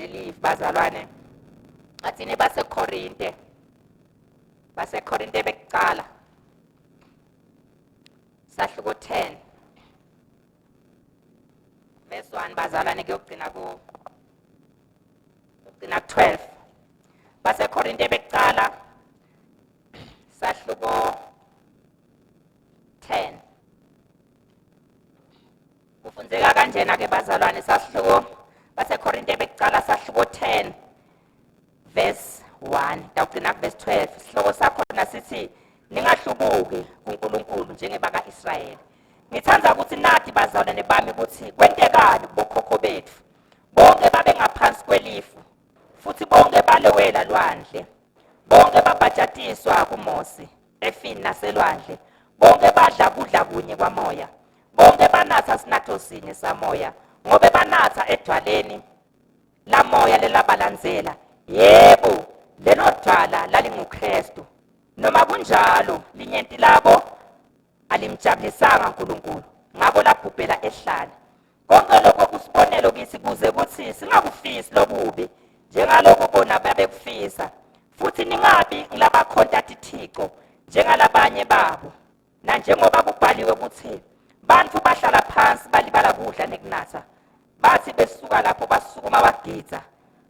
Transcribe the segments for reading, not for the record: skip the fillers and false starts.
Lelivi bazalwane athini baseKorinte, baseKorinte bekucala sahluko 10 verse 1 bazalwane, kuyogcina ku kugcina ku 12. BaseKorinte bekucala sahluko 10 kufundzeka kanjena ke bazalwane. Sahluko baseKorinte bekucala sahluko 10 verse 1 tawugcina ku verse 12. Sihloko sakhona sithi ningahlubuki kuNkulunkulu njengebaka Israyeli. Ngithanda ukuthi nathi bazalwane bami ukuthi kwentekani kubokhokho bethu. Bonke babengaphansi kwelifu futhi bonke balewela lwandle. Bonke babhajatiswa kuMose efini naselwandle. Bonke badla kudla kunye kwamoya. Bonke banatha sinatho sinye samoya, ngobe banatha edwaleni lamoya lelabalandzela. Yebo, lelo dwala lalinguKristu. Noma kunjalo, linyenti labo alimjabulisanga uNkulunkulu, ngako labhubhela ehlane. Konke lokho kusibonelo kithi kuze kuthi singakufisi lokubi njengaloko bona babekufisa, futhi ningabi ngilabakhonta tithixo njengalabanye babo, nanjengoba kubhaliwe ukuthi bantfu bahlala phansi balibala kudla nekunatha, bathi besuka lapho basukuma bagidza.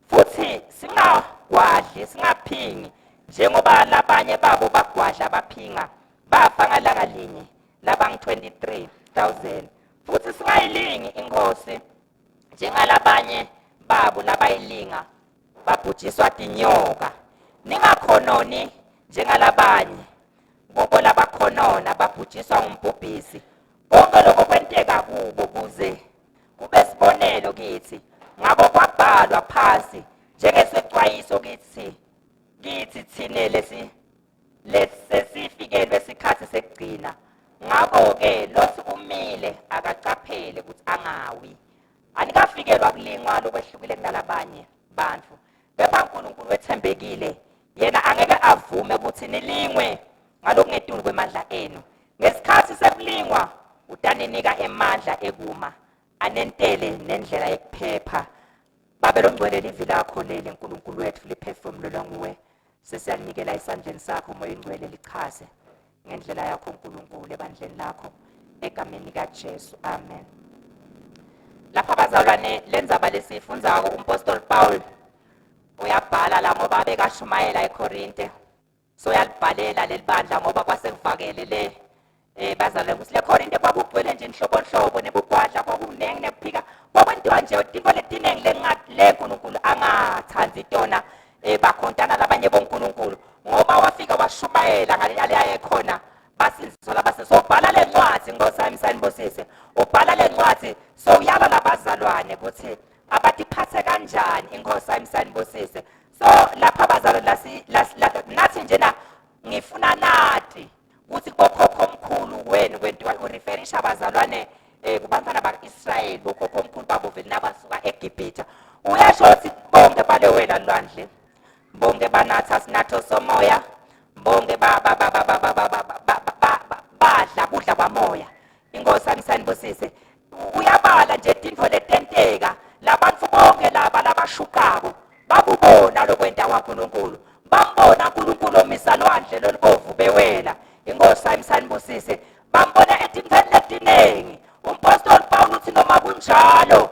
Futhi singagwadli singaphingi njengoba labanye babo bagwadla baphinga, bafa ngalanga linye labangu-23,000. Futhi singayilingi inkosi njengalabanye babo labayilinga babhujiswa tinyoka. Ningakhononi njengalabanye kubo labakhonona babhujiswa ngumbhubhisi. Konke lokho kwenteka kubo kuze kube sibonelo kithi, ngako kwabhalwa phansi njengesexwayiso kithi thine lesi lesesifikelwe sikhathi sekugcina. Ngakho-ke lothi umile akacaphele ukuthi angawi. Anikafikelwa kulingwa lokwehlukile kunalabanye bantfu, kepha uNkulunkulu wethembekile, yena angeke avume ukuthi nilingwe ngalokungetulu kwemandla enu. Ngesikhathi sekulingwa utaninika emandla ekuma, anentele nendlela yekuphepha. Babe longcwele, livi lakho leli, Nkulunkulu wethu, liphefumulelwa nguwe, sesiyanikela esandleni sakho. Moya Ingcwele, lichaze ngendlela yakho uNkulunkulu ebandleni lakho, egameni likaJesu, amen. Lapha bazalwane, lenzaba lesiyifundzako, umpostoli Paul uyabhala la ngoba bekashumayela eKorinte, so uyalibhalela leli bandla ngoba kwasekuvakele le bazalwane ukuthi le Korinte kwakugcwele nje inhlobonhlobo nebugwadla kwakunengi nekuphika kwakwentiwa nje tintfo letiningi le uNkulunkulu angathandi tona, bakhontana labanye bonkulunkulu. Ngoba wafika washumayela ngale yaye khona basindziswa labase. So ubhala le ncwadi, Nkosi yami sanibusise, ubhala le ncwadi so uyala labazalwane ukuthi abatiphathe kanjani. Inkosi yami sanibusise. So lapha bazalwane nathi njena ngifuna nati ukuthi bokhokho omkhulu wenu kwentiwa. Ureferisha abazalwane kubantwana baka-Israyeli, bokhokho omkhulu babo vele nabasuka eGibhitha. Uyasho ukuthi bonke balewela lwandle, bonke banatha sinatho somoya, bonke badla kudla kwamoya. Inkosi yami sanibusise. Uyabala nje tintfo letenteka, labantu bonke laba labashukako bakubona lokwenta kwaNkulunkulu, bambona uNkulunkulu omisa lwandle lolubovu bewela. Inkosi yami sanibusise. Bambona etintfweni letiningi. Umpostoli Paul uthi noma kunjalo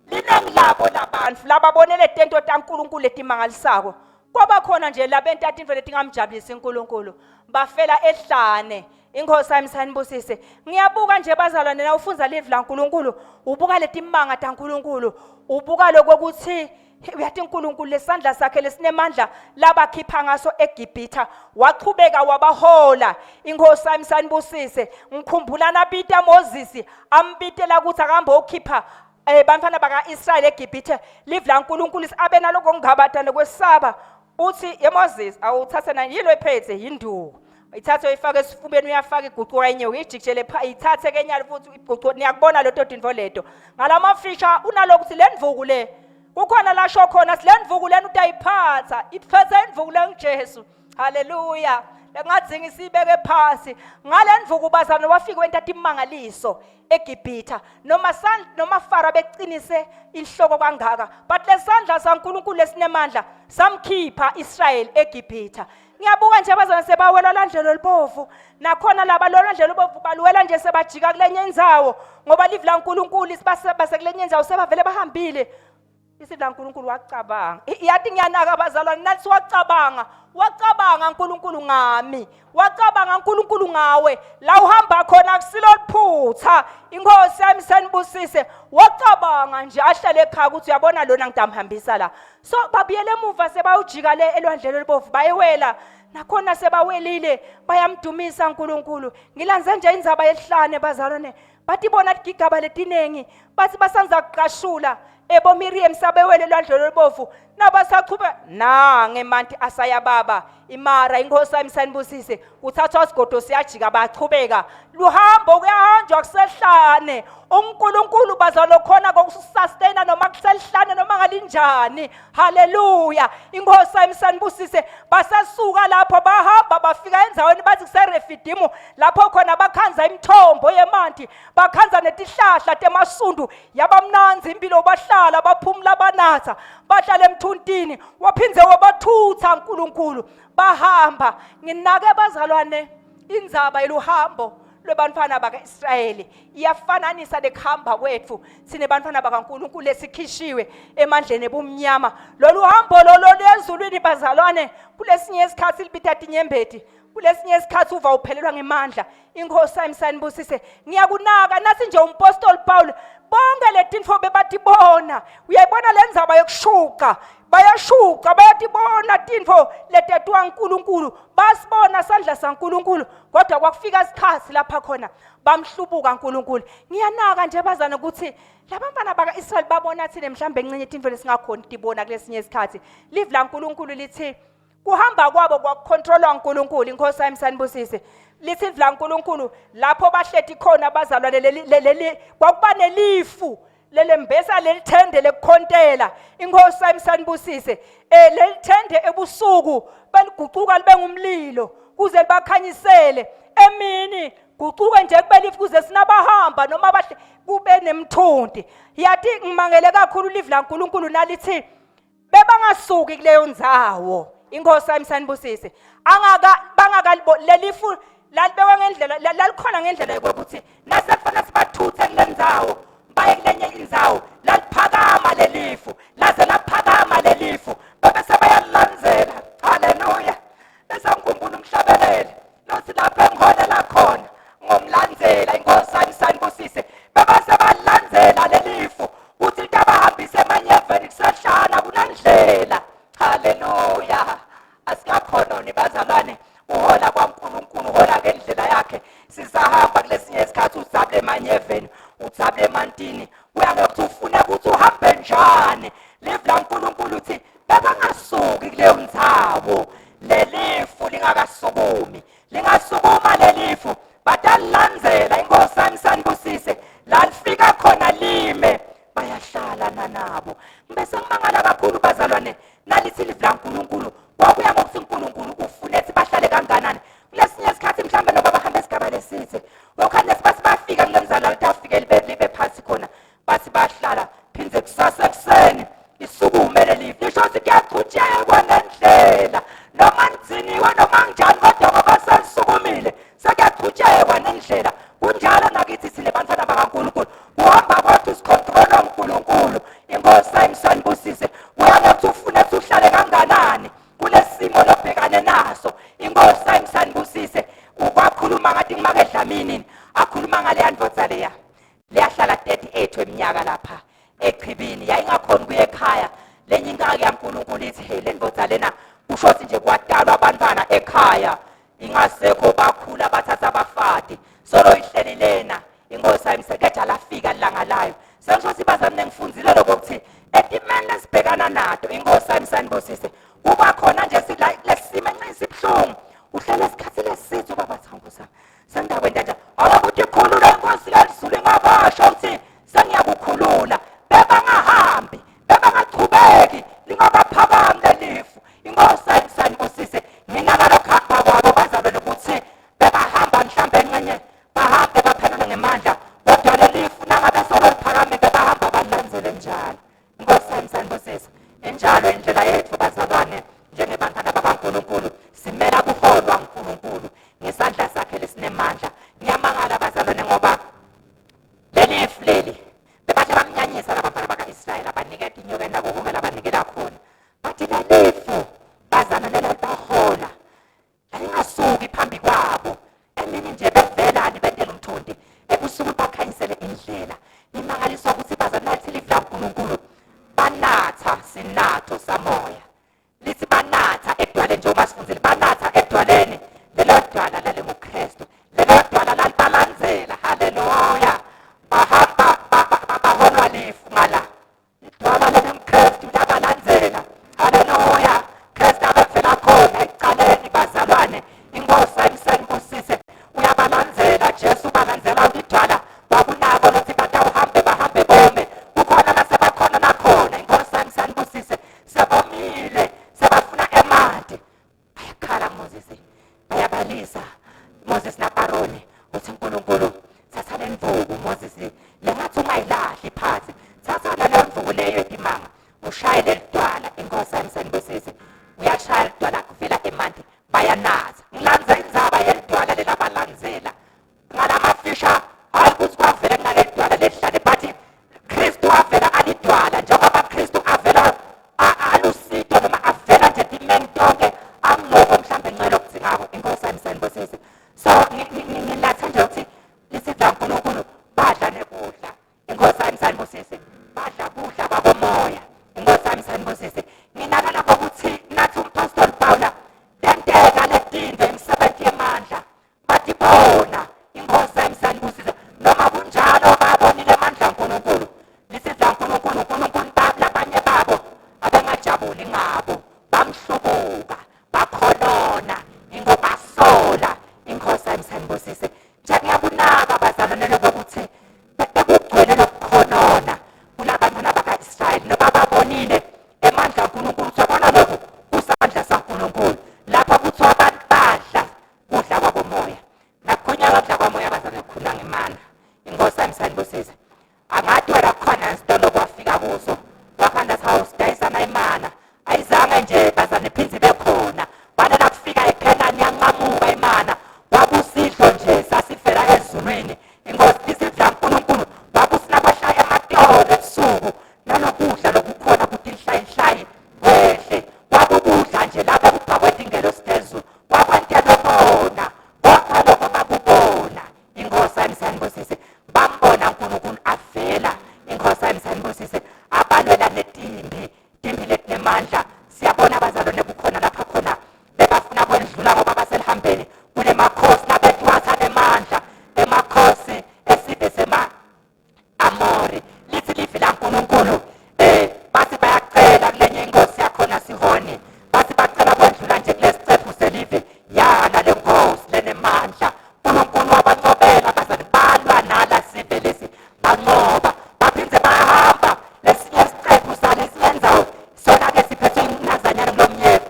linengi labo labantu lababonele tento taNkulunkulu letimangalisako, kwaba khona nje labenta tintfo letingamjabulisi uNkulunkulu, bafela ehlane. Inkosi yami sanibusise. Ngiyabuka nje bazalwane, na ufundza livi laNkulunkulu ubuka letimanga taNkulunkulu, ubuka lokuthi uyathi uNkulunkulu lesandla sakhe lesinemandla labakhipha ngaso eGibhitha wachubeka wabahola. Inkosi yami sanibusise. Ngikhumbula nabita Moses, ambitela ukuthi akambe okhipha bantwana baka-Israyeli eGibhithe. Livi laNkulunkulu abe naloko kungabata nokwesaba. Uthi ye Moses, awuthathe na yilo ephethe yinduku, ithathe uyifake esifubeni, uyafaka igucuka inyoka ijikijele pha, ithathe kenyalo futhi igucuka. Niyakubona leto tintfo leto ngalamafisha unalokuthi le ndvuku le kukhona lasho khona le ndvuku lena utayiphatha, iphethe indvuku lenguJesu. Haleluya! Bengadzingi siyibeke phasi. Ngale ndvuku bazalwane wafika wenta timangaliso eGibhitha. Noma san noma Faro beqinise inhloko kangaka, but lesandla saNkulunkulu lesinemandla samkhipha Israel eGibhitha. Ngiyabuka nje abazalwane sebawela landlelo libovu. Nakhona laba lolo ndlela ubovu baluwela nje sebajika kulenye indzawo ngoba livi laNkulunkulu basekulenye indzawo sebavele bahambile. Isivi laNkulunkulu wacabanga. Yathi ngiyanaka abazalwane nathi wacabanga. Wacabanga uNkulunkulu ngami. Wacabanga uNkulunkulu ngawe. La uhamba khona akusilo liphutha. Inkosi yami senibusise. Wacabanga nje ahlale ekhaya ukuthi uyabona lona ngidamhambisa la. So babuyele emuva sebayojika le elwandle lolubovu bayewela. Nakhona sebawelile bayamdumisa uNkulunkulu. Ngilandze nje indzaba yelihlane bazalwane. Bathi bona tigigaba letinengi bathi basanza kuqashula eboMiriam sabewele elwandle lolubovu nabasaqhuba nange emanti asayababa imara inkosi yami sanibusise kuthathwa sigodo siyajika bachubeka luhambo kuyahanjwa kusehlane uNkulunkulu bazalokhona kokusustaina noma kusehlane noma ngalinjani haleluya inkosi yami sanibusise basasuka lapho bahamba bafika endzaweni bathi kuserefidimu lapho khona bakhanza imithombo yemanti bakhanza netihlahla temasundu yabamnanzi impilo bahlala baphumula banatha bahlala emthuntini waphindze wabathutha uNkulunkulu bahamba nginake bazalwane indzaba yeluhambo lwebantfwana baka-Israyeli iyafananisa nekuhamba kwetfu sine bantfwana bakaNkulunkulu lesikhishiwe emandleni ebumnyama lolu hambo lolo luyezulwini bazalwane kulesinye isikhathi libita tinyembeti kulesinye isikhathi uva uphelelwa ngemandla inkosi yami sanibusise ngiyakunaka nathi nje umpostoli Paul bonke letinfo bebatibona uyayibona lendzaba yokushuqa bayashuqa bayatibona tinfo letetiwa uNkulunkulu basibona sandla saNkulunkulu kodwa kwakufika isikhathi lapha khona bamhlubuka uNkulunkulu ngiyanaka nje bazana ukuthi labantwana baka-Israyeli babona thina mhlawumbe encinye tinfo lesingakhoni tibona kulesinye isikhathi live laNkulunkulu lithi kuhamba kwabo kwakukhontrolwa uNkulunkulu inkosi yami sanibusise lithi ivla uNkulunkulu lapho bahleti khona abazalwane leli leli kwakuba nelifu lelembesa lelithende lekukhontela inkosi yami sanibusise eh lelithende ebusuku beligucuka libe ngumlilo kuze libakhanyisele emini gucuke nje kube lifu kuze sinabahamba noma bahle kube nemthunti yathi ngimangele kakhulu live laNkulunkulu nalithi bebangasuki kuleyo ndzawo inkosi yami sanibusise angaka bangakalibo lelifu lalibekwa ngendlela lalikhona ngendlela yokuthi nasekufanele sibathuthe kule ndzawo baye kulenye indzawo laliphakama lelifu laze laphakama lelifu babe sebayalilandzela haleluya bese ngikhumbula umhlabeleli lothi lapho engiholela khona ngomlandzela inkosi yami sanibusise bebase balandzela lelifu kuthi litabahambise emanyeveni kusehlana kunandlela haleluya asikakhononi bazalwane uhola kwaNkulunkulu uhola ngendlela yakhe sisahamba kulesinye isikhathi udzabule emanyeveni udzabule emantini kuya ngokuthi ufune ukuthi uhambe njani live laNkulunkulu uthi bebangasuki kuleyo ndzawo lelifu lingakasukumi lingasukuma lelifu batalilandzela inkosi yami sanibusise lalifika khona lime bayahlala nanabo ngibese ngimangala kakhulu bazalwane nalithi livi laNkulunkulu kwakuya ngokuthi uNkulunkulu ufune ukuthi bahlale kanganani kulesinye isikhathi mhlawumbe noma bahambe esigaba lesithe okhathi lesibathi bafika kule mzalwane ukuthi afike libe phansi khona bathi bahlala phindze kusasa ekuseni isukume lelifu lisho ukuthi kuyachutshekwa ngendlela noma nigciniwe noma njani kodwa ngoba selisukumile sekuyachutshekwa nendlela kunjalo nakithi thina bantwana bakaNkulunkulu kuhamba kwethu sikhontrolwa uNkulunkulu inkosi ayimsanibusise kuya ngokuthi ufune ukuthi uhlale kanganani kulesimo lobhekane naso inkosi ayimsanibusise ukwakhuluma ngathi ngimake Dlamini akhuluma ngaleya ndvodza leya liyahlala 38 weminyaka lapha echibini yayingakhona ukuya ekhaya lenye inkaki yaNkulunkulu ithi hey le ndoda lena kusho ukuthi nje kwadalwa abantwana ekhaya ingasekho bakhula bathatha abafati solo ihleli lena inkosi ayimsekeja lafika ilanga layo sengisho ukuthi bazami nengifundile lokho ukuthi etimeni lesibhekana nato inkosi ayimsanibusise kuba khona nje lesimo encinci sibuhlungu uhlele isikhathi lesithu ubaba thankusa Sengiyakwenta njani? Awukuthi khulula inkosi kaZulu ingabasho ukuthi sengiyakukhulula. Bebangahambi, bebangachubeki, lingakaphakami lelifu. Inkosi ayisanibusise. Mina nalokuhamba kwabo bazalwane sanibusise, lengathi ungayilahli phansi. Thatha naleyo ndvuku leyo yetimanga, ushaye lelidwala. Inkosi yami sanibusise. Uyashaya lidwala, kuvela emanti, bayanatha. Ngilandza indzaba yelidwala lelabalandzela ngalamafisha. Hayi ukuthi kwavela kunalelidwala lelihlane, but Kristu wavela alidwala. Njengoba Kristu avela alusito noma avela nje timeni tonke, angiloko mhlawumbe ncele okudzingako. Inkosi yami sanibusise. So ngilatha nje ukuthi lisidla uNkulunkulu, badla nekudla. Inkosi yami sanibusise. Badla kudla kwakomoya. Inkosi yami sanibusise. Nginaka lapho ukuthi nathi umpostoli Paula tenteka letinto, imisebenzi yemandla batibona. Inkosi yami sanibusise. Noma kunjalo babonile amandla kaNkulunkulu, lisidla uNkulunkulu, uNkulunkulu labanye babo abengajabuli ngabo, bamhlubuka, bakhonona, ingobasola. Inkosi yami sanibusise. Nje ngiyakunaka bazalwane lokuthi bekugcwele lokukhonona kulabantwana baka-Israyeli noma babonile emandla kaNkulunkulu. Uyabona lokhu kusandla saNkulunkulu lapha kuthiwa abantu badla kudla kwakomoya. Nakukhulunywa kudla kwamoya bazalwane, kukhulunywa ngemana. Inkosi yami sanibusise. Angathi wena kukhona isitolo kwafika kuso wakhanda house dayisana imana, ayizange nje bazane iphindze ibe khona. Kwanela kufika eKhenani yanqamuka imana. Kwakusidlo nje sasivela ezulwini. Inkosi isidla uNkulunkulu kwakusina kwehla ematolo ebusuku nalokudla lokukhona kutinhlayinhlayi kwehle. Kwakukudla nje lapho kubhakwe tingelosi phezulu, kwakwentelwe bona konke lokho bakubona. Inkosi yami sanibusise. Bambona uNkulunkulu avela. Inkosi yami sanibusise. Abalwela netimbi, timbi letinemandla. Siyabona abazalwane kukhona lapha khona bebafuna kwendlula ngoba baselihambeni kunemakhosi labetwatha nemandla, emakhosi esive sema Amori. Lithi livi laNkulunkulu bathi bayacela kulenye inkosi yakhona Sihoni, bathi bacela kwendlula nje kulesicephu selive. Yana le nkosi lenemandla, uNkulunkulu wabancobela bazali, balwa nala sive lesi, banqoba, baphindze bahamba lesinye isicephu salesinye indzawo. Sona-ke siphethwe inazanyana kulomnye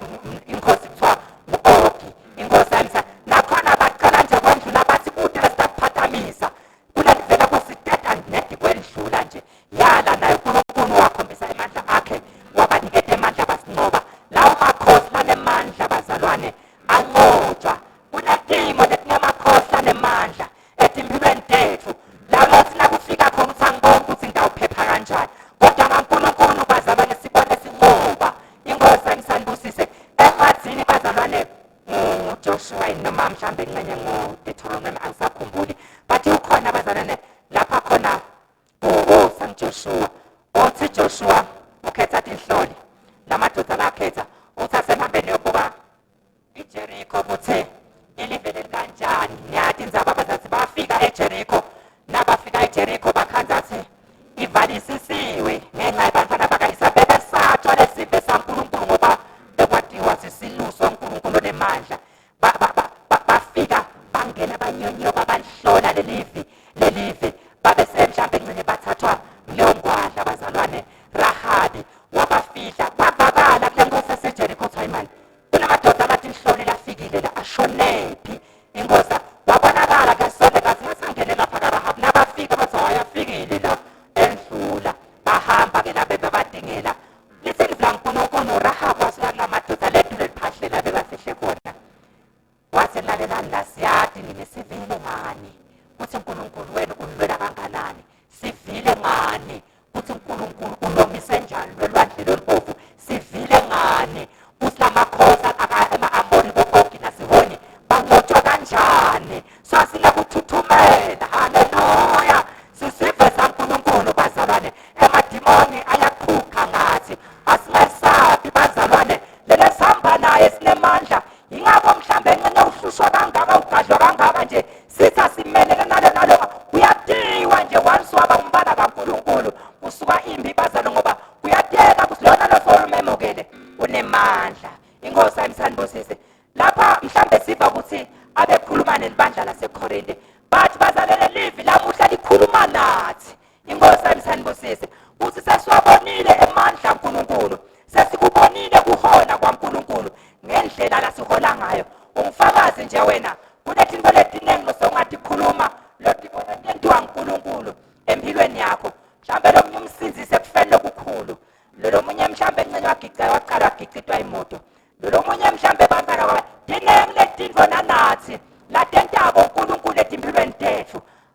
inkosi kuthiwa ngu-Ogi. Inkosi yami nakhona bacela nje kwendlula, bathi kude lesitaphatamisa kulelivela kusiteta nedi kwendlula nje. Yala naye uNkulunkulu wakhombisa emandla akhe, wabaniketa emandla, basinqoba lawo makhosi lanemandla. Bazalwane, anqotshwa. Kunetimo letinemakhosi lanemandla etimphilweni tetfu lawo thina kufika khona ukuthi angiboni ukuthi ngitawuphepha kanjani, kodwa ngaNkulunkulu bazalwane sibone sinqoba. Inkosi ayimsanibusise. Encwadzini bazalwane nguJoshua noma mhlambe ingxenye nguDeuteronomy, angisakhumbuli, but ukhona bazalwane lapha khona sanJoshua uthi Joshua ukhetha tinhloli lamadoda lakhetha uthi asemhambeni yobuka iJericho ukuthi ilivele kanjani. Niyathi indzaba bazathi bafika eJericho. Nabafika eJericho bakhanza athi ivalisisiwe ngenxa yabantwana baka-Israyeli. Bebesatshwa lesive saNkulunkulu ngoba bekwatiwa sisiluso uNkulunkulu onemandla. Bafika bangena banyonyoba balihlola lelivi lelive, babe semhlambe ngcine bathathwa kuleyo ngwadla bazalwane Rahabi wabafihla. Kwavakala kule nkosi yaseJericho kuthiwa imani kunamadoda abathi inhloli lafikile la, ashonephi? Inkosi wabonakala kasonde kathi ngasangene lapha kaRahabi. Nabafika bathi wayafikile la, endlula bahamba ke labe bebadingela. Lithi livi laNkulunkulu Rahabi wasuka kulamadoda lethu leliphahlela bebafihle khona, wathi, lalelani la, siyati nine sivile ngani ukuthi uNkulunkulu wenu unilwela.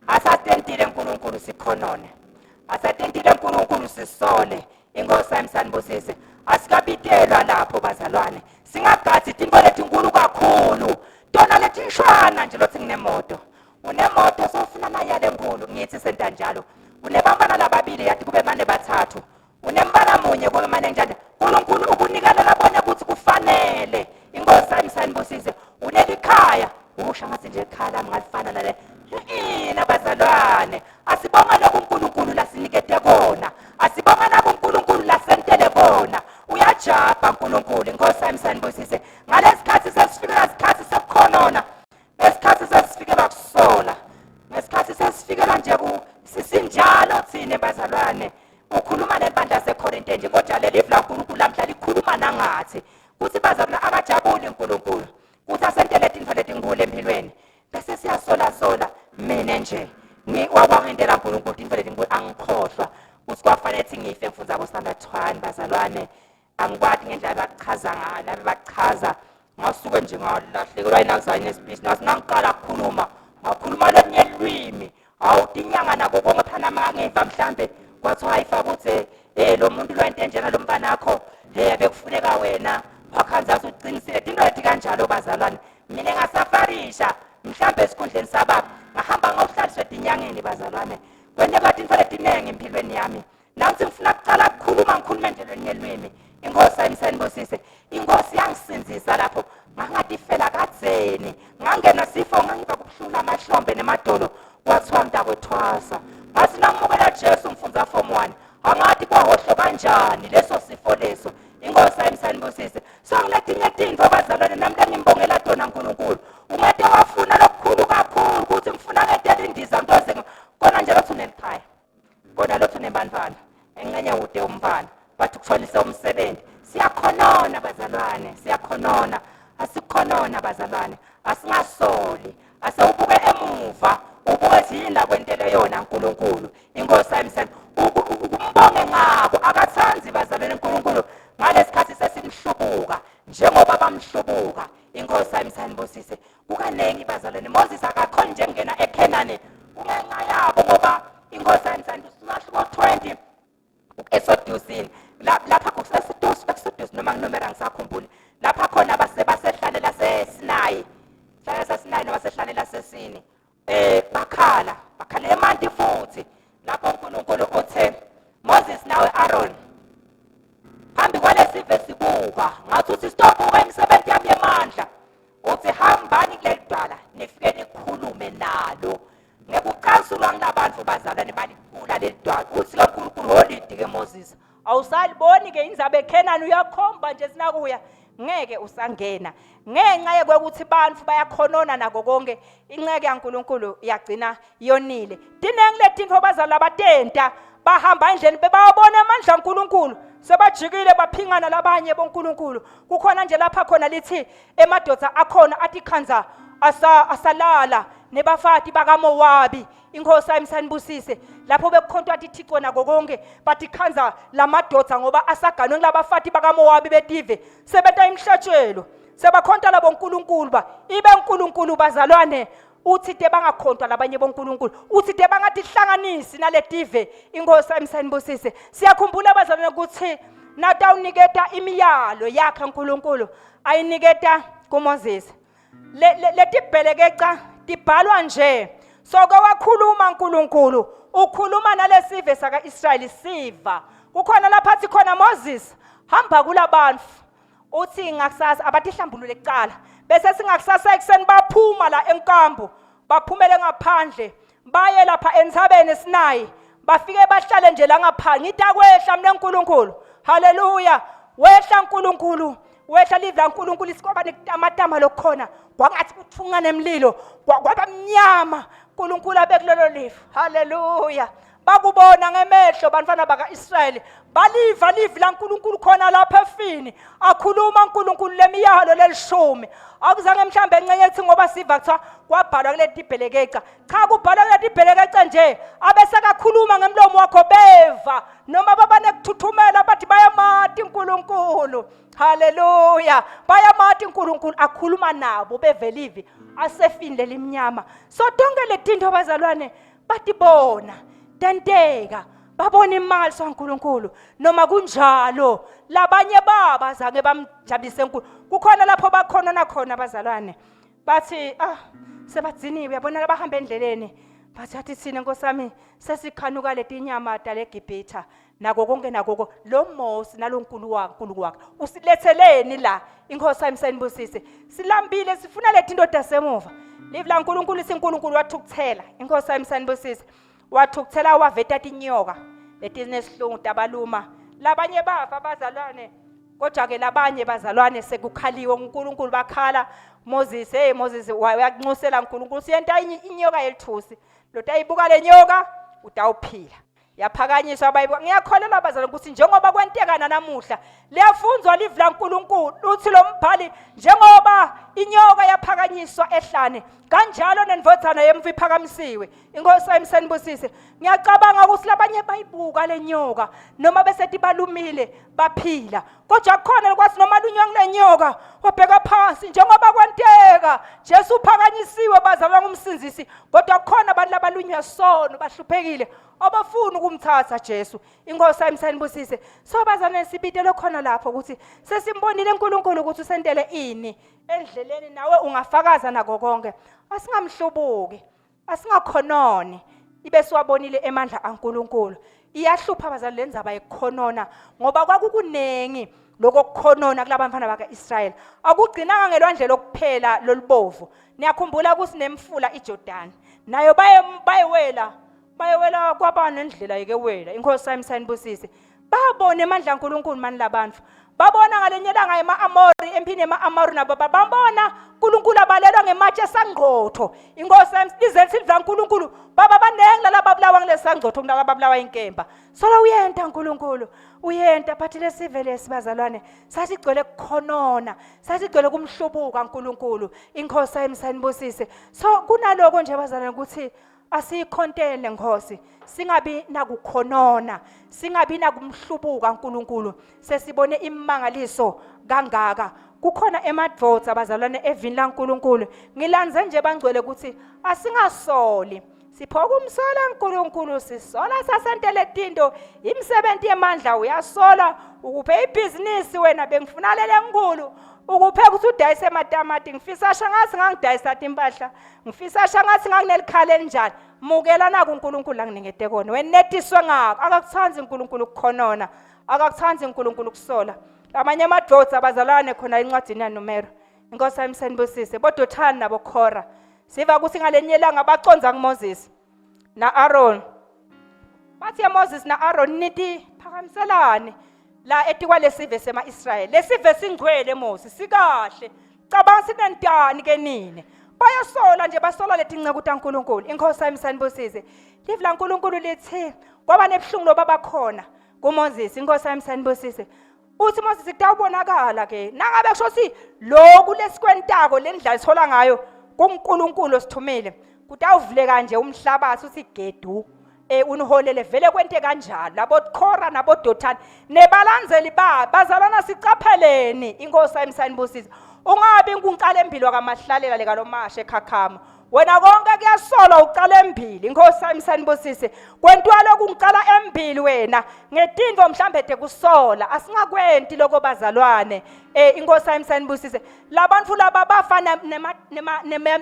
Asatentile uNkulunkulu sikhonone. Asatentile uNkulunkulu sisole. Inkosi yami sanibusise. Asikabitelwa lapho bazalwane. Singagadzi tintfo letinkulu kakhulu. Tona letinshwana nje lothi nginemoto. Unemoto sofuna nayale enkulu ngithi senta njalo. Unebantwana lababili yathi kube mane bathathu. Unembala munye kube mane njalo. uNkulunkulu ukunika labone ukuthi kufanele. Inkosi yami sanibusise. Unelikhaya usha ngathi nje ekhaya lami ngalifana nale. Ina bazalwane asibonga lokhu uNkulunkulu lasinikete kona. Asibonga naku uNkulunkulu lasentele kona. Uyajabha uNkulunkulu inkosi yami sanibusise. Ngalesikhathi sesifikela isikhathi sokukhonona. Ngesikhathi sesifikela kusola. Ngesikhathi sesifikela nje ku sisinjalo thina bazalwane. Ukhuluma nebandla laseKorinte nje kodwa leli livi laNkulunkulu lamhla likhuluma nangathi. Kuthi bazalwane akajabuli uNkulunkulu. Kuthi asentele tintfo letinkulu empilweni. Bese siyasola sola mina nje wakwangentela uNkulunkulu tintfo letinkulu angikhohlwa. Kuthi kwafanele ukuthi ngife ngifundza ko standard 1 bazalwane. Angikwati ngendlela abakuchaza ngayo labe bachaza ngasuke nje ngalahlekelwa yinazanye nesibhizinisi ngathi nangiqala ukukhuluma ngakhuluma lolunye lwimi hawu tinyanga nako konke phana mangiva mhlambe kwathiwa ayifaka ukuthi eh lo muntu lwento enjena lo mfana wakho hey bekufuneka wena wakhanza uqinisile tinto leti kanjalo bazalwane mina ngasafarisha mhlambe esikhundleni sababa ngahamba ngokuhlaliswa etinyangeni bazalwane kwenteka tintfo letinengi empilweni yami Nansi ngifuna kucala kukhuluma ngikhulume nje lolunye lwimi. Inkosi ayisenibusise. Inkosi yangisindzisa lapho ngangatifela kadzeni. Ngangena sifo ngangiva kubuhlungu amahlombe nemadolo. Kwathiwa mntakwethwasa. Ngathi namukela Jesu ngifundza form 1. Angathi kwahohlo kanjani leso sifo leso. Inkosi ayisenibusise. So nginetinye tintfo bazalwane nami lengimbongela tona uNkulunkulu. Ungete wafuna lokukhulu kakhulu ukuthi ngifuna ngentela indiza ntoze kona nje lothi unelikhaya. Kona lothi unebantwana encenye ude umntwana bathi ukutholise umsebenzi siyakhonona bazalwane siyakhonona asikhonona bazalwane asingasoli asewubuke emuva ubuke yini lakwentele yona uNkulunkulu inkosi ayimsana ukumbonge ngako akathandi bazalwane uNkulunkulu ngalesikhathi sesimhlubuka njengoba bamhlubuka inkosi ayimsanibusise kukaningi bazalwane Moses akakhoni nje kungena eKhenani kungenxa yabo ngoba inkosi ayimsanibusise umahluko 20 Exodusini lapha kuseSidus Exodus noma nginomera ngisakhumbuli lapha khona base basehlane laseSinayi hlane laseSinayi noma sehlane lasesini eh bakhala bakhala emanti futhi lapho uNkulunkulu uthe Moses nawe Aaron phambi kwalesive sibuka ngathi uthi sitobuka imisebenzi yami yemandla uthi hambani kuleli dwala nifike nikhulume nalo ngekucansulwa kulabantu bazalwane balikhula leli dwala uthi ke uNkulunkulu holidi ke Moses awusaliboni ke indzaba eKhenani uyakhomba nje sinakuya ngeke usangena ngenxa yokuthi bantu bayakhonona nako konke inceke yaNkuluNkulu yagcina yonile tinengi letintfo bazali labatenta bahamba endleni bebawabona amandla kaNkuluNkulu sebajikile baphingana labanye boNkulunkulu kukhona nje lapha khona lithi emadoda akhona athi khanza asa asalala nebafati bakaMowabi inkosi ayimsanibusise lapho bekukhontwa tithixo nako konke bathi khanza lamadoda ngoba asaganwe kulabafati bakaMowabi betive sebenta imhlatshelo sebakhonta labo nkulunkulu ba ibe nkulunkulu bazalwane uthi te bangakhontwa labanye bonkulunkulu uthi te bangatihlanganisi naletive inkosi ayimsanibusise siyakhumbula bazalwane ukuthi natawuniketa imiyalo yakhe uNkulunkulu ayiniketa kuMoses letibhelekeca tibhalwa nje soke wakhuluma uNkulunkulu ukhuluma nalesive saka-Israyeli siva kukhona lapha athi khona Moses hamba kulabantu uthi ngakusasa abatihlambulule kuqala bese singakusasa ekuseni baphuma la enkambu baphumele ngaphandle baye lapha entsabeni eSinayi bafike bahlale nje la ngaphandle ngithi akwehla mina uNkulunkulu haleluya wehla uNkulunkulu wehla livi laNkulunkulu isikwaba nekutamatama lokukhona kwangathi kuthunga nemlilo kwaba mnyama uNkulunkulu abekulelo lifu haleluya bakubona ngemehlo bantwana baka-Israyeli baliva livi laNkulunkulu khona lapha efini akhuluma uNkulunkulu lemiyalo lelishumi akuzange mhlambe encenye ethi ngoba siva kuthiwa kwabhalwa kuleti tibhelekeca cha kubhalwa kuleti tibhelekeca nje abesekakhuluma ngemlomo wakho beva noma babanekuthuthumela bathi bayamati uNkulunkulu haleluya bayamati uNkulunkulu akhuluma nabo bevelivi asefini lelimnyama so tonke letinto bazalwane. Batibona tenteka, babona imangaliso kaNkulunkulu. Noma kunjalo, labanye baba zange bamjabulise uNkulunkulu. Kukhona lapho bakhona nakhona bazalwane. Bathi ah sebadziniwe uyabona labahamba endleleni. Bathi athi thina Nkosi yami sesikhanuka letinyama taleGibhitha nako konke nako lo Mose nalonkulu waNkulunkulu wakhe usiletheleni la inkosi yami senibusise silambile sifuna letinto tasemuva live laNkulunkulu isiNkulunkulu wathukuthela inkosi yami senibusise wathukuthela waveta tinyoka letinesihlungu tabaluma labanye bafa abazalwane kodwa ke labanye bazalwane sekukhaliwe uNkulunkulu bakhala Moses hey Moses wayakunxusela uNkulunkulu siyenta inyoka yelithusi lotayibuka lenyoka utawuphila yaphakanyiswa bayibuka ngiyakholelwa bazalwane ukuthi njengoba kwenteka nanamuhla liyafunzwa livi laNkulunkulu uthi lo mbhali njengoba inyoka yaphakanyiswa ehlane kanjalo nendvodzana yemvu iphakamisiwe inkosi ayimsenibusise ngiyacabanga ukuthi labanye bayibuka lenyoka noma bese tibalumile baphila kodwa kukhona lokwathi noma lunywa kulenyoka wabheka phansi njengoba kwenteka Jesu uphakanyisiwe bazalwa ngumsindzisi kodwa kukhona abantu labalunywa sono bahluphekile abafuni ukumthatha Jesu inkosi ayimsanibusise so bazane sibitele khona lapho ukuthi sesimbonile uNkulunkulu ukuthi usentele ini endleleni nawe ungafakaza nako konke asingamhlubuki asingakhononi ibe siwabonile emandla aNkulunkulu iyahlupha abazali lenzaba yekukhonona ngoba kwakukunengi lokho kukhonona kulabantwana baka-Israyeli akugcinanga ngelwandle lokuphela lolubovu niyakhumbula ukuthi nemfula iJordan nayo bayewela bayewela kwaba nendlela yekewela inkosi yami sanibusise babona emandla kaNkulunkulu mani labantu babona ngalenye ilanga ema-amori emphini yema-amori nabo babona uNkulunkulu abalelwa ngematshe esangqotho inkosi yami lize lithi lidla uNkulunkulu baba banengi lalaba babulawa ngilesangqotho kunalaba babulawa inkemba solo uyenta uNkulunkulu uyenta but lesive lesi bazalwane sasigcwele kukhonona sasigcwele kumhlubuka uNkulunkulu inkosi yami sanibusise so kunaloko nje bazalwane ukuthi Asiyikhontele Nkosi, singabi nakukhonona, singabi nakumhlubuka uNkulunkulu. Sesibone imangaliso kangaka. Kukhona emadvodza bazalwane evini laNkulunkulu. Ngilandze nje bangcwele ukuthi asingasoli. Siphoka umsola uNkulunkulu sisola sasentele tinto imisebenzi yemandla uyasola ukuphe ibhizinisi wena bengifuna lele nkulu ukuphe ukuthi udayise ematamati ngifisa shangathi ngangidayisa timpahla ngifisa shangathi nganginelikhala elinjani mukela naku uNkulunkulu anginikete kona wenetiswe ngako akakuthandi uNkulunkulu ukukhonona akakuthandi uNkulunkulu ukusola amanye amadoda abazalwane khona encwadini yaNumero inkosi yami senibusise boDothani naboKhora siva ukuthi ngalenye ilanga baconza kuMoses na-Aaron bathi Moses na-Aaron nithi phakamiselani la etikwalesive sema-Israyeli lesive singcwele Moses sikahle cabanga sinentani ke nine bayasola nje basola letinceku taNkulunkulu inkosi yami sanibusise live laNkulunkulu lithi kwaba nebuhlungu loba bakhona kuMoses inkosi yami sanibusise uthi Moses kutawubonakala ke nangabe kusho ukuthi lokhu lesikwentako lendlela sithola ngayo kuNkulunkulu osithumile kutawuvuleka nje umhlabathi uthi gedu eh uniholele vele kwente kanjalo labo Khora nabo Dothani nebalandzeli ba bazalwana sicapheleni inkosi ayimsanibusisa ungabi nkunkala embili wakamahlalela lekalomashe ekhakhama wena konke kuyasolwa ucala embili inkosi ayimsanibusise kwentiwa lokhu ngicala embili wena ngetinto mhlambe tekusola asingakwenti lokho bazalwane eh inkosi ayimsanibusise labantu laba bafana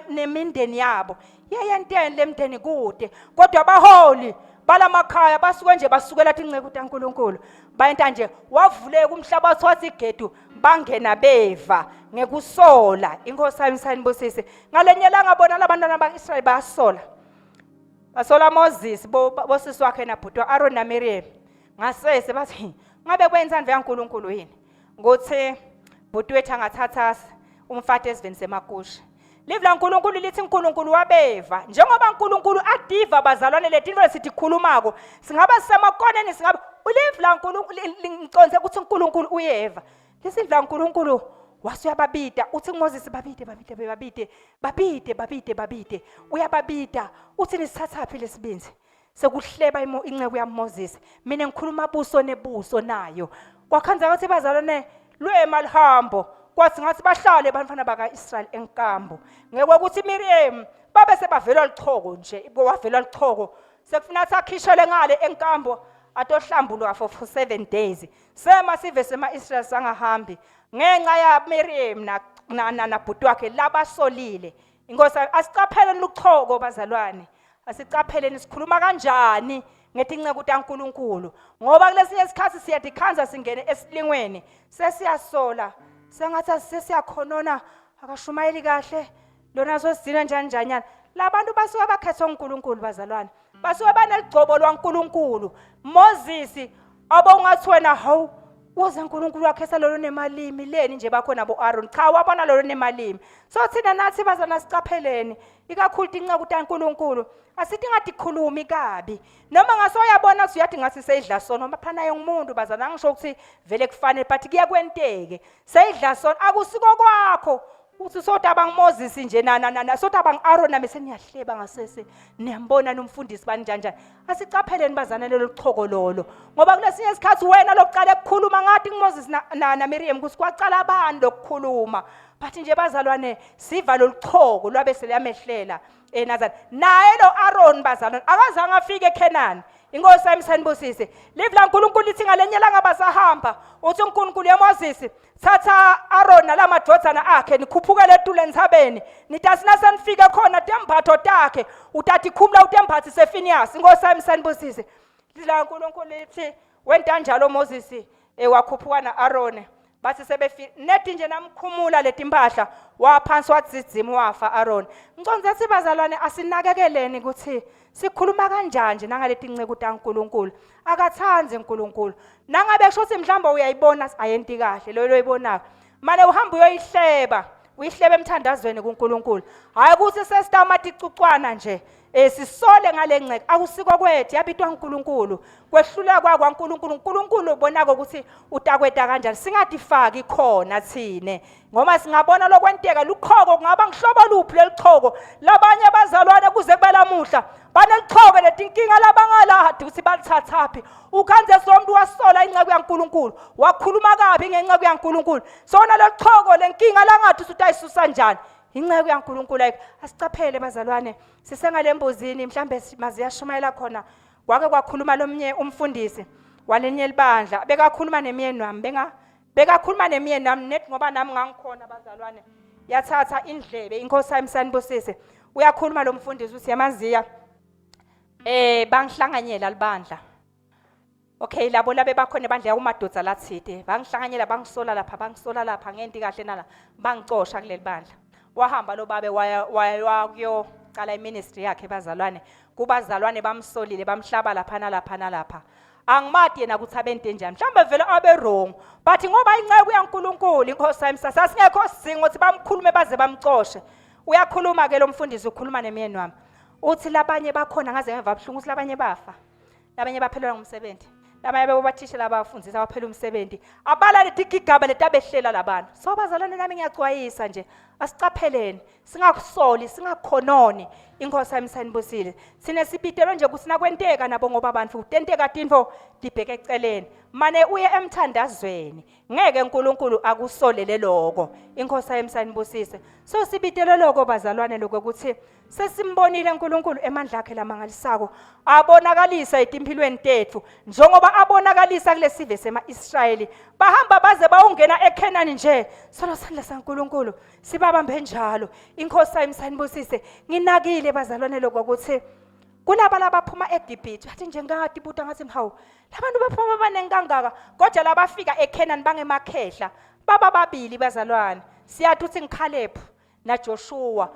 nemindeni yabo yeyenteni lemndeni kude kodwa abaholi balamakhaya basuke nje basukela tinceku taNkulunkulu bayenta nje wavuleka umhlaba wathi igedu bangena beva ngekusola inkosi yami sanibusise ngalenye langa bona labantwana bakaIsrayeli bayasola basola Moses bosisi wakhe nabhuti Aaron naMiriam ngasese bathi ngabe kwenzani kaNkulunkulu yini ngothi bhuti wethu angathatha umfati esiveni semakusha live laNkulunkulu lithi uNkulunkulu wabeva njengoba uNkulunkulu adiva bazalwane letinto lesithi khulumako singaba sisemakoneni singaba ulive laNkulunkulu ngiconze ukuthi uNkulunkulu uyeva lisive laNkulunkulu wase uyababida uthi kuMoses babide babide babide babide babide babide uyababida uthi nisithathaphi lesibinzi sekuhleba inceku yaMoses mina ngikhuluma buso nebuso nayo kwakhanza ngathi bazalwane lwema lihambo kwathi ngathi bahlale bantwana baka-Israyeli enkambu ngeke ukuthi Miriam. Babe sebavelwa lichoko nje, wavelwa lichoko. Sekufuna athi akhishele ngale enkambo atohlambuluka for 7 days. Sema sive sema-Israyeli sangahambi ngenxa ya Miriam na na, na, na bhuti wakhe labasolile. Inkosi asicapheleni luchoko bazalwane. Asicapheleni sikhuluma kanjani ngetinceku taNkulunkulu ngoba kulesinye isikhathi siyatikhandza singene esilingweni sesiyasola sengathi sesiyakhonona akashumayeli kahle lona sosigcina njani njanyana labantu basuke bakhethwe uNkulunkulu bazalwane basuke baneligcobo lwaNkulunkulu Moses abo ungathi wena hawu uze uNkulunkulu wakhetha lolo nemalimi leni nje bakhona bo Aaron cha wabona lolo nemalimi so thina nathi bazana sicapheleni ikakhulu tinceku taNkulunkulu asithi ngadikhulumi kabi noma ngase uyabona ukuthi uyathi ngase seyidla sona noma phana ngumuntu bazana ngisho ukuthi vele kufanele but kuyakwenteke seyidla sona akusiko kwakho uthi sodaba nguMoses nje na na na sodaba nguAaron nami seniyahleba ngasese niyambona nomfundisi bani njani njani asicapheleni bazana lelo choko lolo ngoba kulesinye isikhathi wena lokuqala ukukhuluma ngathi nguMoses na, na, na Miriam ukuthi kwaqala abantu lokukhuluma but nje bazalwane siva loluchoko lwabe seliyamehlela eNazaretha naye lo Aaron bazalwane akazange afike eKhenani inkosi yami sanibusise live laNkulunkulu lithi ngalenye langa basahamba uthi uNkulunkulu yeMoses thatha Aaron nalamadvodzana akhe nikhuphukele etulu entsabeni nitasi nasenifike khona tembatho takhe utatikhumula utembathise Phineas inkosi yami sanibusise live laNkulunkulu lithi wenta njalo Moses wakhuphuka na-Aaron bathi sebefika nedi nje namkhumula letimpahla waphansi wadzidzima wafa Aaron ngicondze athi bazalwane asinakekeleni ukuthi sikhuluma kanjani nje nangaleti nceku taNkulunkulu akathandi uNkulunkulu nangabe kusho ukuthi mhlawumbe uyayibona ayenti kahle loyo loyibonako mane uhamba uyoyihleba uyihlebe emthandazweni kuNkulunkulu hayi ukuthi sesitama ticucwana nje eh sisole ngale ngceke akusiko kwethu yabitwa uNkulunkulu kwehluleka kwaNkulunkulu uNkulunkulu ubonako ukuthi utakweta kanjani singatifaki khona thine ngoba singabona lokwenteka luqhoko kungaba ngihlobo luphi lelichoko labanye abazalwane kuze kube lamuhla banelichoko letinkinga labangaladi ukuthi balithathaphi ukhanze somuntu wasola inceku yaNkulunkulu wakhuluma kabi ngenceku yaNkulunkulu sona lelichoko lenkinga langathi ukuthi utayisusa njani inceku yaNkulunkulu ayikho asicaphele bazalwane sisengale mbuzini mhlambe maziyashumayela khona kwake kwakhuluma lomnye umfundisi walenye libandla bekakhuluma nemyeni wami benga bekakhuluma nemyeni wami net ngoba nami ngangikhona bazalwane yathatha indlebe inkosi yami sanibusise uyakhuluma lo mfundisi uthi yamaziya eh bangihlanganyela libandla okay labo labe bakhona ebandla yakumadoda lathide bangihlanganyela bangisola lapha bangisola lapha ngenti kahle nala bangicosha kuleli bandla wahamba lo babe waya waya kuyocala iministry yakhe bazalwane kubazalwane bamsolile bamhlaba lapha nalapha nalapha angimati yena ukuthi abente njani mhlawumbe vele abe wrong but ngoba inceku yaNkuluNkulu inkosi yami sasingekho sidingo ukuthi bamkhulume baze bamcoshe uyakhuluma ke lo mfundisi ukhuluma nemyeni wami uthi labanye bakhona ngaze ngeva buhlungu ukuthi labanye bafa labanye baphelelwa ngumsebenzi labanye bebobathisha labafundisa baphela umsebenzi abala letigigaba letabehlela labantu so bazalwane nami ngiyacwayisa nje asicapheleni singakusoli singakhononi inkosi yami sanibusile sine sibitelwe nje ukuthi nakwenteka nabo ngoba abantu tenteka tintfo tibheke eceleni mane uye emthandazweni ngeke uNkulunkulu akusolele lokho inkosi yami sanibusise so sibitelwe lokho bazalwane lokho ukuthi Sesimbonile uNkulunkulu emandla akhe lamangalisako abonakalisa etimphilweni tethu njengoba abonakalisa kulesive sema-Israyeli bahamba baze bawungena eKhenani nje solo sandla saNkulunkulu sibabambe njalo inkosi ayimsanibusise nginakile bazalwane lokho ukuthi kulaba labaphuma eGibhithe athi nje ngingatibuta ngathi mhawu labantu baphuma baningi kangaka kodwa labafika eKhenani bangemakhehla baba babili bazalwane siyathi uthi ngikhalephu naJoshuwa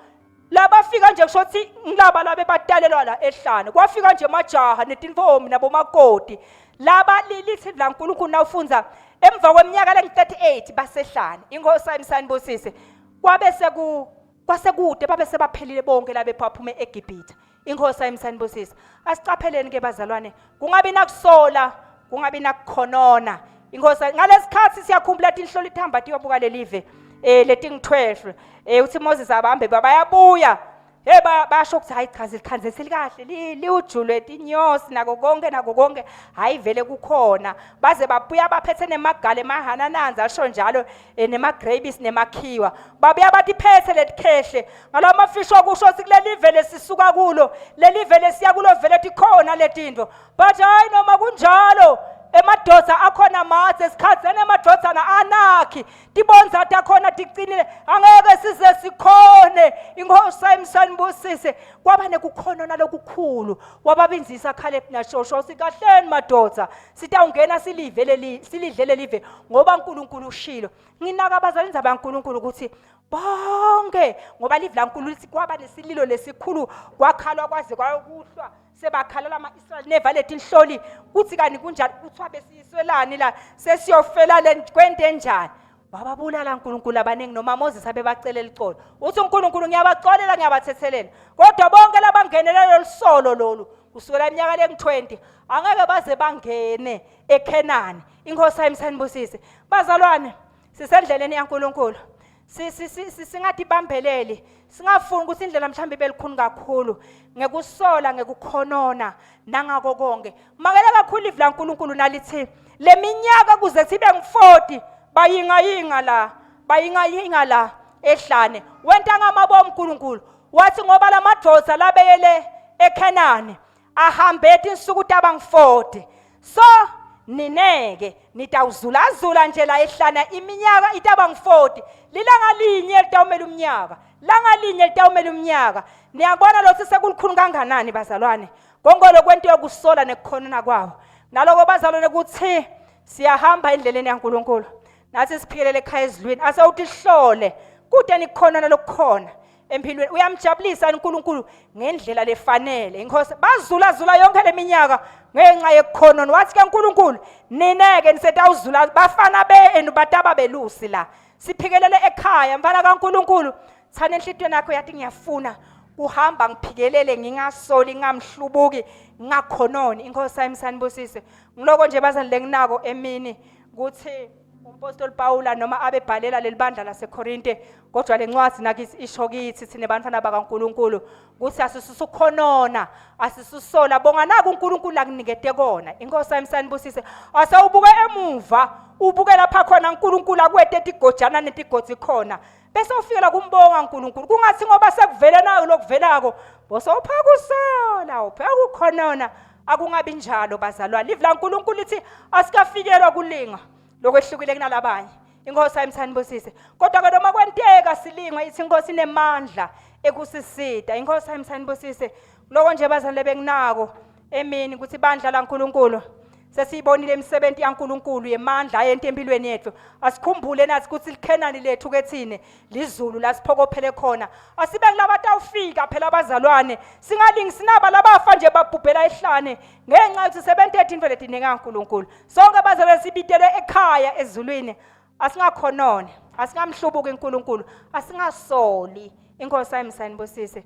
labafika nje kusho ukuthi ngilaba labe batalelwa la ehlane kwafika nje majaha netintombi nabomakoti laba lithi la nkulunkulu nawufunza emva kweminyaka lengu-38 basehlane inkosi yami sanibusise kwabe seku kwasekude babe sebaphelile bonke labe baphume eGibhithe inkosi yami sanibusise asicapheleni ke bazalwane kungabi nakusola kungabi nakukhonona inkosi ngalesikhathi siyakhumbula tinhloli tihamba tiyobuka lelive eh letingu-12 eh uthi Moses abahambe bayabuya Hey basho ukuthi hayi cha zikhanze selikahle liwujulwe tinyosi nako konke nako konke hayi vele kukhona baze babuya baphethe nemagale emahanananza asho njalo eh, nemagrapes nemakhiwa babuya bathi phethe letikhehle ngalawo mafisho okusho ukuthi kuleli vele sisuka kulo leli vele siya kulo vele tikhona letinto but hayi noma kunjalo emadoda akhona mathe sikhathene emadodana anakhi tibonza takhona ticinile angeke size sikhone inkosi ayimsanibusise kwaba nekukhona nalokukhulu wababinzisa Caleb naJoshua sikahleni madoda sitawungena silive leli silidle lelive ngoba uNkulunkulu ushilo nginaka abazali indzaba kaNkulunkulu ukuthi bonke ngoba live laNkulunkulu lithi kwaba nesililo lesikhulu kwakhalwa kwaze kwayokuhlwa sebakhalela ama-Israyeli neva letinhloli kuthi kani kunjani kuthiwa besiyiswelani la sesiyofela le kwente enjani wababulala uNkulunkulu abaningi noma Moses abebacelela icolo uthi uNkulunkulu ngiyabacolela ngiyabathethelela kodwa bonke labangenele lolusolo lolu kusukela iminyaka lengu-20 angeke baze bangene eKhenani inkosi ayimsanibusise bazalwane sisendleleni yaNkulunkulu singatibambeleli singafuni ukuthi indlela mhlawumbe ibe lukhuni kakhulu ngekusola ngekukhonona nangako konke makele kakhulu ivi laNkulunkulu nalithi le minyaka kuze sibe ngu-40 bayingayinga la bayingayinga la ehlane wenta ngamabomu uNkulunkulu wathi ngoba lamadoda labeyele eKhenani ahambe tinsuku tabangu-40 so nineke nitawuzulazula nje la ehlana iminyaka itaba ngu-40 lilanga linye litawumela umnyaka langa linye litawumela umnyaka niyabona lothi sekulukhulu kanganani bazalwane konke lokwento yokusola nekukhonona kwawo naloko bazalwane kuthi siyahamba endleleni yaNkulunkulu nathi siphikelele ekhaya ezulwini ase utihlole kude nikukhonona lokukhona empilweni uyamjabulisa uNkulunkulu ngendlela lefanele inkosi bazula zula yonke leminyaka ngenxa yekukhonona wathi ke uNkulunkulu nineke nisetawuzula bafana benu bataba belusi la siphikelele ekhaya mfana kaNkulunkulu thana enhlitweni yakho yathi ngiyafuna kuhamba ngiphikelele ngingasoli ngingamhlubuki ngingakhononi inkosi ayimsanibusise ngiloko nje bazali lenginako emini kuthi umpostoli Pawula noma abebhalela leli bandla laseKorinte kodwa lencwadi nakithi isho kithi thina bantwana bakaNkuluNkulu ukuthi asisusukhonona asisusola bonga naku uNkulunkulu akunikete kona inkosi ayimsanibusise asewubuke emuva ubuke lapha khona uNkulunkulu akwete tigojana netigodzi khona bese ufikela kumbonga uNkulunkulu kungathi ngoba sekuvele nayo lokuvelako bosowuphaka usola uphaka ukhonona akungabi njalo bazalwane live laNkulunkulu lithi asikafikelwa kulinga lokwehlukile kunalabanye inkosi ayimsanibusise kodwa ke noma kwenteka silingwe ithi inkosi inemandla ekusisida inkosi ayimsanibusise lokho nje bazalwane benginako emini ukuthi ibandla laNkulunkulu sesiyibonile imisebenzi yaNkulunkulu yemandla ayento empilweni yethu asikhumbule nathi ukuthi likhenani lethu ke thine lizulu lasiphokophele khona asibe kulabatawufika phela abazalwane singalingi sinaba labafa nje babhubhela ehlane ngenxa yokuthi sebente into letiningi kaNkulunkulu sonke bazalwane sibitelwe ekhaya ezulwini asingakhonone asingamhlubuki uNkulunkulu asingasoli inkosi ayimsanibusise.